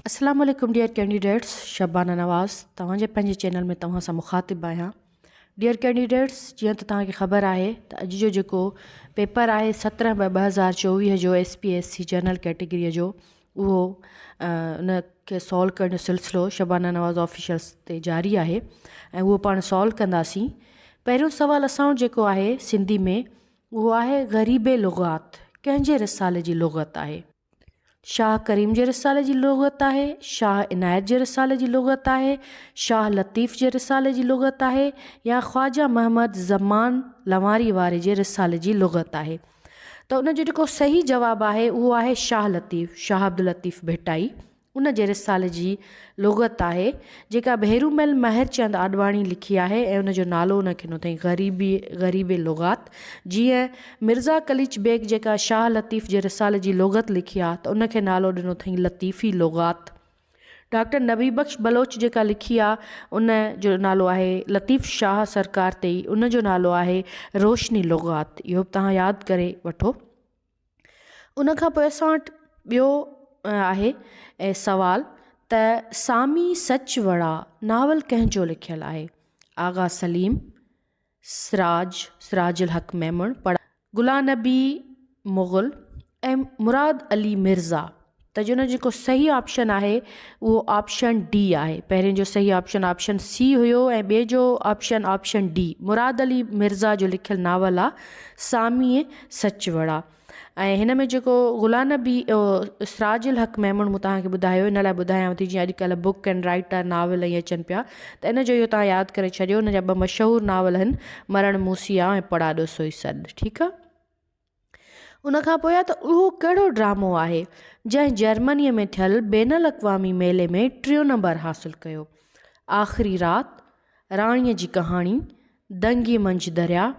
اسلام عليڪم dear candidates Shabana Nawaz توهان جي پنهنجي چينل ۾ توهان سان مخاطب آهيان ڊيئر ڪينڊيڊيٽس جيئن ته توهان کي خبر آهي ته اڄ جو جيڪو پيپر آهي سترهن ٻه 2024 جو S P S C general category جو اهو ان کي سالو ڪرڻ جو سلسلو شبانه نواز آفيشلس تي جاري آهي ۽ اهو پاڻ سالو ڪنداسين پهريون سوال اسان وٽ جيڪو آهي سنڌي ۾ اهو آهي غريب لغات ڪنهن جي رسالي جي لغت آهي شاهه ڪريم جي رسالي جي لغت آهي، شاهه عنايت جي رسالي جي لغت آهي، شاهه لطيف جي رسالي جي لغت آهي يا خواجه محمد زمان لنواري واري جي رسالي جي لغت آهي. ته ان جو جيڪو صحيح جواب آهي اهو آهي شاهه لطيف، شاهه عبداللطيف ڀٽائي. ان جي رسالي جي لغت آهي، جيڪا ڀيرومل مهرچند آڏواڻي لکي آهي ۽ ان جو نالو ان کي ڏنو اٿائين غريبي غريب لغات. جيئن مرزا قليچ بيگ جيڪا شاهه لطيف جي رسالي جي لغت لکي آ ته ان کي نالو ڏنو اٿائين لطيفي لغات. ڊاڪٽر نبي بخش بلوچ جيڪا لکي آ ان جو نالو آهي لطيف شاهه سرڪار تي ئي ان جو نالو آهي روشني لغات. اهو به توهان ياد ڪري وٺو. ان کان پوء اسان وٽ ٻيو آهي سوال ته سامي سچ وڙا ناول ڪنهن جو لکيل آهي؟ آغا سليم، سراج، سراج الحق ميمڻ، غلام نبي مغل ۽ مراد علي مرزا. ته جو ان جو جيڪو صحيح آپشن آهي اهو آپشن ڊي آهي. پهرين جو صحيح آپشن آپشن سي هيو ۽ ٻئي جو option option D. Murad Ali Mirza جو لکيل ناول آ ساميء سچ وڙا ۽ هن ۾ جيڪو غلام نبي سراج الحق ميمڻ مون توهان کي ٻڌايو ان لاء ٻڌايانو ٿي جيئن اڄڪلهه بڪ اينڊ رائيٽر ناول ائين اچن پيا ته ان جو اهو توهان ياد ڪري ڇڏيو ان جا ٻه مشهور ناول آهن مرڻ موسيا ۽ پڙاڏو سوئي سڏ ٺيڪ آ. ان کان پوء ته اهو ڪهڙو ڊرامو آهي، جنهن جرمنيء ۾ ٿيل بين الاقوامي ميلي ۾ ٽيون نمبر حاصل ڪيو. آخري رات، راڻيء جي ڪهاڻي، دنگي منجهه دريا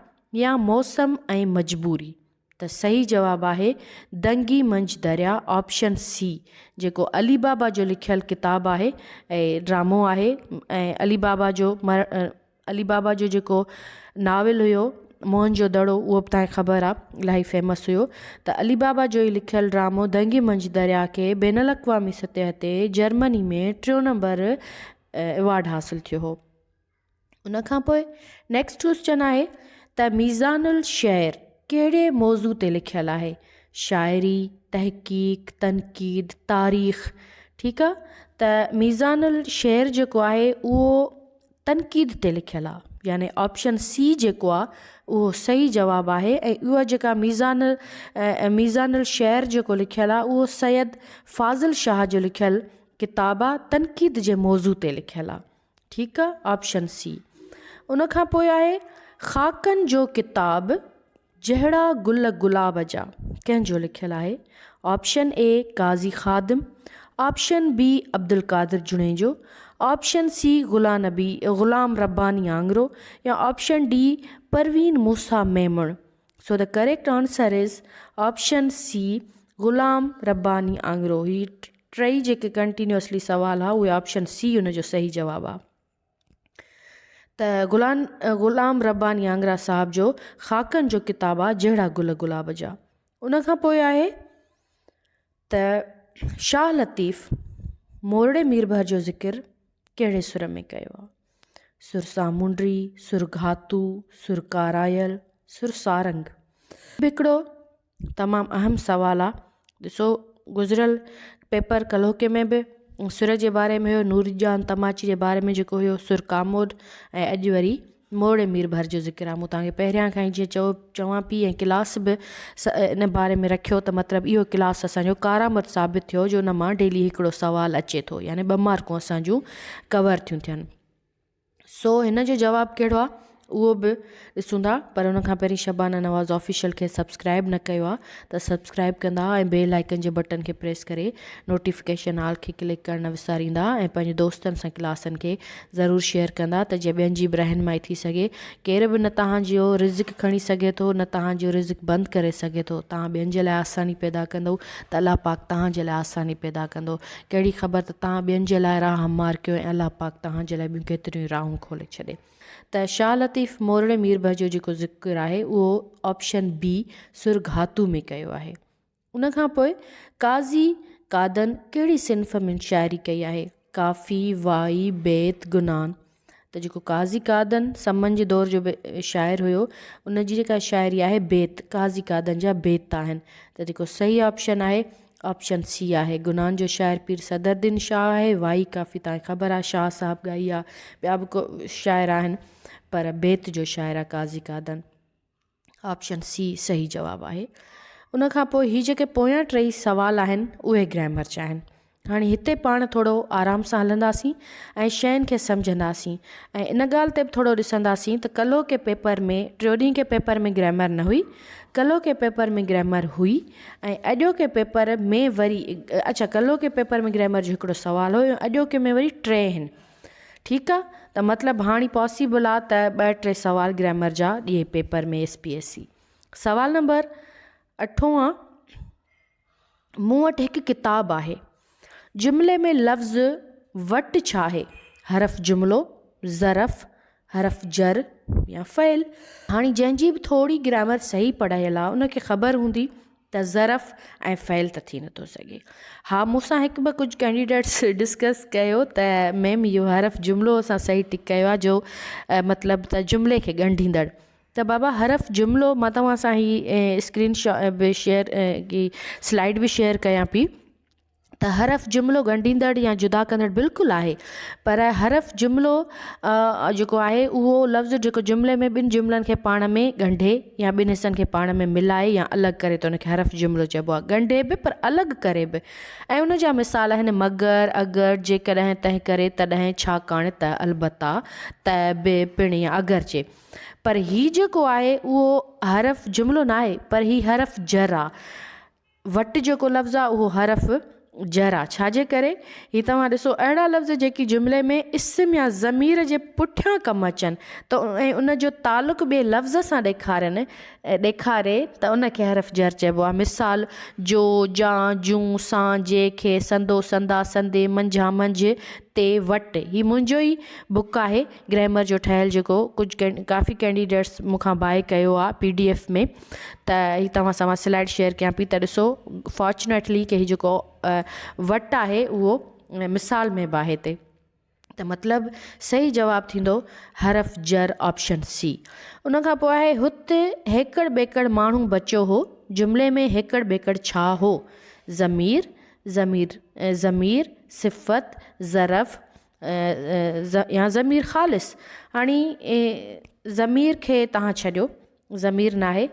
يا موسم ۽ مجبوري؟ ته صحيح جواب آهي دنگي منجهه دريا آپشن سي جيڪو علي بابا جو لکيل ڪتاب آهي ۽ ڊرامو آهي ۽ علي بابا جو علي بابا جو جيڪو ناول هيو موهن جو دڙو اهو به توهان کي خبر آ الاهي فيمس هيو ته علي بابا جو ئي لکيل ڊرامو دنگي منجهه دريا کي بين الاقوامي سطح تي جرمني ۾ ٽيون نمبر ايوارڊ حاصل ٿيو هو ان کان پوء نيڪسٽ ڪويسچن آهي ته ميزان الشعر ڪهڙي موضوع تي لکيل آهي شاعري تحقيق تنقيد تاريخ ٺيڪ آ ته ميزان الشعر جيڪو آهي اهو تنقيد تي لکيل آ يعني آپشن سي جيڪو آ اهو صحيح جواب آهي ۽ اها جيڪا ميزان ميزان الشعر جيڪو لکيل آ اهو سيد فاضل شاهه جو لکيل ڪتاب آ تنقيد جي موضوع تي لکيل آ ٺيڪ آ آپشن سي ان کان پوء آهي خاڪن جو ڪتاب جهڙا گل گلاب جا ڪنهن جو لکيل آهي؟ Option A Qazi Khadim, option B Abdul Qadir Junejo, option C Ghulam Nabi Ghulam Rabbani Angro يا option D Parveen Musa Memon. So the correct answer is option C Ghulam Rabbani Angro. هي ٽئي جيڪي continuously سوال ها اهي option C ان جو صحيح جواب آ. ته غلام غلام رباني آنگرا صاحب جو خاڪن جو ڪتاب آ جهڙا گل گلاب جا. ان کان پوء آهي ته شاهه لطيف مورڙي ميربحر جو ذڪر ڪهڙي سر ۾ ڪيو آ؟ سر سامونڊي، سر گهاتو، سر ڪارايل، سر سارنگ. هڪڙو تمام اهم سوال آ ڏسو گذريل پيپر ڪلهوڪي ۾ به سر جي باري ۾ هيو نور جان تماچي جي باري ۾ جيڪو هيو سر ڪاموڏ ۽ اڄ وري موڙي مير ڀر جو ذڪر آ مون توهان کي پهريان کان ئي جيئن چئو چوان پي ۽ ڪلاس به ان باري ۾ رکيو ته مطلب اهو ڪلاس اسان جو ڪارآمد ثابت ٿيو جو ان مان ڊيلي هڪڙو سوال اچي ٿو يعني ٻه مارڪون اسان جون ڪور ٿيون ٿين. سو هن جو جواب ڪهڙو آ اهو به ڏسون ٿا پر ان کان پهرين شبانه نواز آفيشل کي سبسڪرائب نه ڪيو آ ته سبسڪرائب ڪندا ۽ بيل آئيڪن جي بٽن کي پريس ڪري نوٽيفڪيشن آل کي ڪلڪ ڪرڻ نه وساريندا ۽ پنهنجي دوستن سان ڪلاسن کي ضرور شيئر ڪندا ته جيئن ٻين جي به رهنمائي ٿي سگهي ڪير به نه توهان جو رزق کڻي سگهي ٿو نه توهان جو رزق بند ڪري سگهي ٿو توهان ٻين جي لاء آساني پيدا ڪندو ته الله پاڪ توهان جي لاء آساني پيدا ڪندو ڪهڙي خبر ته توهان ٻين جي لاء راهه هموار ڪيو ۽ الله پاڪ توهان جي لاء ٻيون ڪيتريون ئي راهون کولي ڇڏي. ته شاهه لطيف مورڙي ميربحر جو جيڪو ذڪر آهي اهو آپشن بي سر گهاتو ۾ ڪيو آهي. ان کان پوء قاضي قادن ڪهڙي صنف ۾ شاعري ڪئي آهي؟ ڪافي، وائي، بيت، گنان. ته جيڪو قاضي قادن سمن جي دور جو شاعر هيو ان جي جيڪا شاعري آهي بيت، قاضي قادن جا بيت آهن. ته جيڪو صحيح آپشن آهي آپشن سي آهي. گنان جو شاعر پير صدرالدين شاهه آهي. وائي ڪافي توهان کي خبر آهي شاهه صاحب ڳائي آهي، ٻيا به شاعر آهن پر بيت جو شاعر آهي قاضي قادن. آپشن سي صحيح جواب آهي. ان کان پوء هي جيڪي پويان ٽئي سوال آهن اهي گرامر جا آهن. هاڻي هتي پاڻ ٿورو آرام سان هلنداسين ۽ شين کي سمجهنداسين ۽ ان ڳالهه تي به ٿورو ڏسنداسين ته ڪلهوڪي پيپر ۾ ٽيو ڏينهن ڪي پيپر ۾ گرامر نه هئي ڪلهوڪي پيپر ۾ گرامر هئي ۽ اڄوڪي پيپر ۾ وري اڇا ڪلهوڪي پيپر ۾ گرامر جو هڪڙو سوال هو ۽ اڄوڪي ۾ وري ٽي آهن. ٺيڪ آ ته مطلب هاڻي پاسيبل آ ته ٻه ٽي سوال گرامر جا ڏئي paper ۾ S P S C. سوال نمبر اٺون آ مون وٽ هڪ ڪتاب آهي. جملي ۾ لفظ وٽ ڇا آهي؟ حرف جملو، ظرف، حرف جر يا فعل. هاڻي جنهن جي به ٿوري گرامر صحيح پڙهيل آ ان کي خبر هوندي ته ظرف ۽ فعل ته ٿي نٿو سگهي. ها مون سان هڪ ٻه ڪجهه ڪينڊيڊيٽس ڊسڪس ڪيو ته ميم اهو حرف جملو اسان صحيح ٽڪ ڪيو آهي جو مطلب ته جملي کي ڳنڍيندڙ ته بابا حرف جملو مان توهان سان هي اسڪرين شا به شيئر سلائيڊ به شيئر ڪيان پي ته حرف جملو ڳنڍيندڙ يا جدا ڪندڙ بلڪل آهي پر حرف جملو جيڪو آهي اهو لفظ جيڪو جملي ۾ ٻن جملن کي پاڻ ۾ ڳنڍي يا ٻن حصن کي پاڻ ۾ ملائي يا الڳ ڪري ته ان کي حرف جملو چئبو آهي ڳنڍي به پر الڳ ڪري به ۽ ان جا مثال آهن مگر، اگر، جيڪڏهن، تنهن ڪري، تڏهن، ڇاڪاڻ ته، البته، ته به، پڻ يا اگرچه. پر هي جيڪو آهي اهو حرف جملو ناهي پر هي حرف جر آهي. وٽ جيڪو لفظ آ اهو حرف جر آ ڇا جي ڪري هي توهان ڏسو اهڙا لفظ جيڪي جملي ۾ اسم يا ضمير جي پٺيان ڪم اچن ته ۽ ان جو تعلق ٻئي لفظ سان ڏيکارين ڏيکاري ته ان کي حرف جر چئبو آ مثال جو، جان، جون، سان، جي، کي، سندو، سندا، سندي، منجهان، منجهه، تي، وٽ هي منهنجو ئي بڪ آهي گرامر جو ٺهيل جيڪو ڪجهه ڪافي ڪينڊيڊيٽس مون کان باء ڪيو آ پي ڊي ايف ۾ ته هي توهان سان مان سلائيڊ شيئر ڪيان پئي ته ڏسو فارچونيٽلي ڪي هي جيڪو وٽ آهي اهو مثال ۾ به آهي هتي ته مطلب صحيح جواب ٿيندو حرف جر آپشن سي ان کان پوء آهي هت هيڪڙ ٻيڪڙ ماڻهو بچيو هو جملي ۾ هيڪڙ ٻيڪڙ ڇا هو ضمير ضمير ضمير صفت ظرف يا ضمير خالص هاڻي ضمير کي تهان ڇڏيو ضمير ناهي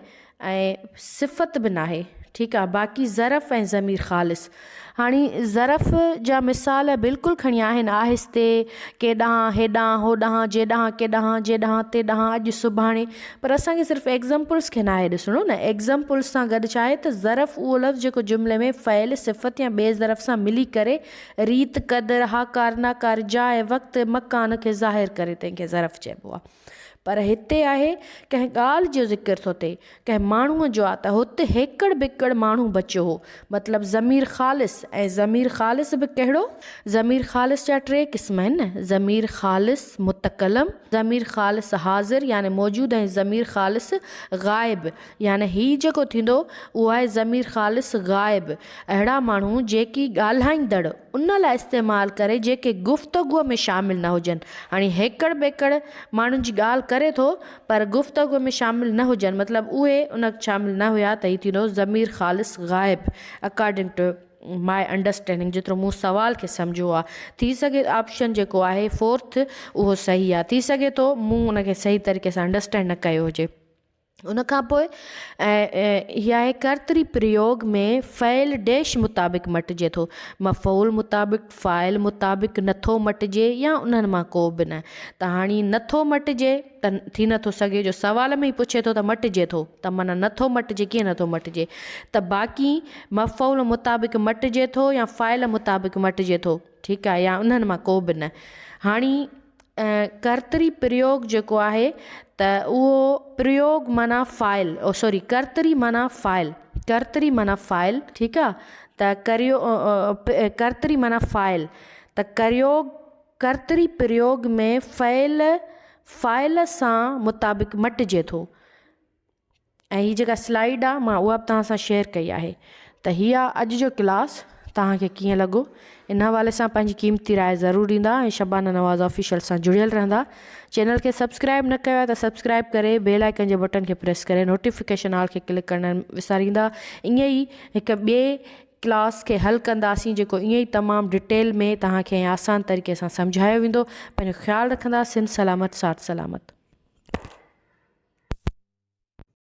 ۽ صفت به ناهي ٺيڪ آ باقي ظرف ۽ ضمير خالص هاڻي ظرف جا مثال بلڪل کڻي آهن آهستي ڪيڏانهن هيڏانهن هوڏانهن جيڏانهن ڪيڏانهن جيڏانهن تيڏانهن اڄ سڀاڻي پر اسان کي صرف ايگزامپلس کي ناهي ڏسڻو نه ايگزامپلس سان گڏ ڇا آهي ته ظرف اهو لفظ جيڪو جملي ۾ فعل صفت يا ٻئي ظرف سان ملي ڪري ريت قدر هاڪار ناڪار جاء وقت مڪان کي ظاهر ڪري تنهن کي ظرف چئبو آهي. پر هتي آهي ڪنهن ڳالهه جو ذڪر ٿو ٿئي، ڪنهن ماڻهوء جو آ ته هت هيڪڙ ٻيڪڙ ماڻهو بچيو هو، مطلب ضمير خالص ۽ ضمير خالص به ڪهڙو؟ ضمير خالص جا ٽي قسم آهن نه، ضمير خالص متڪلم، ضمير خالص حاضر يعني موجود ۽ ضمير خالص غائب يعني هي جيڪو ٿيندو اهو آهي ضمير خالص غائب، اهڙا ماڻهو جيڪي ڳالهائيندڙ ان لاء استعمال ڪري جيڪي گفتگوء ۾ شامل نه هجن. هاڻي هيڪڙ ٻيڪڙ ماڻهن جي ڳالهه ڪري ٿو پر گفتگوء ۾ شامل نه هجن مطلب اهي ان شامل نه هيا ته هي ٿيندو ضمير خالص غائب اڪارڊنگ ٽو my understanding جيترو مون سوال کي سمجهيو آ ٿي سگهي آپشن جيڪو آهي فورٿ اهو صحيح آ ٿي سگهي ٿو مون ان کي صحيح طريقي سان انڊرسٽينڊ نه ڪيو هجي. ان کان پوء هي آهي ڪرتري پريوگ ۾ فعل ڊيش مطابق مٽجي ٿو. مفعول مطابق، فاعل مطابق نٿو مٽجي يا انهن مان ڪو به نه. ته هاڻي نٿو مٽجي ته ٿي نٿو سگهي جو سوال ۾ ئي پڇي ٿو ته مٽجي ٿو ته معنيٰ نٿو مٽجي ڪيئن نٿو مٽجي ته باقي مفعول مطابق مٽجي ٿو يا فاعل مطابق مٽجي ٿو ٺيڪ آهي يا انهن مان ڪو به نه. هاڻي ڪرتري پريوگ جيڪو آهي ته اهو پريوگ معنيٰ فاعل او سوري ڪرتري معنيٰ فاعل ڪرتري معنيٰ فاعل ٺيڪ آ ته ڪريو ڪرتري معنيٰ فاعل ته ڪريوگ ڪرتري پريوگ ۾ فعل فاعل سان مطابق مٽجي ٿو. ۽ هي جيڪا سلائيڊ آ مان اها به توهان سان شيئر ڪئي آهي ته هي آ اڄ جو ڪلاس توهان کي ڪيئن لڳو ان حوالي سان پنهنجي قيمتي راء ضرور ڏيندا ۽ شبانه نواز آفيشل سان جڙيل رهندا. چينل کي سبسڪرائب نه ڪيو آهي ته سبسڪرائب ڪري بيل آئيڪن جي بٽڻ کي پريس ڪري نوٽيفڪيشن آل کي ڪلڪ ڪرڻ نه وساريندا. ائين ئي هڪ ٻئي ڪلاس کي حل ڪنداسين جيڪو ائين ئي تمام ڊيٽيل ۾ توهان کي ۽ آسان طريقي سان سمجهايو ويندو. پنهنجو خيال رکندا. سنڌ سلامت ساٿ سلامت.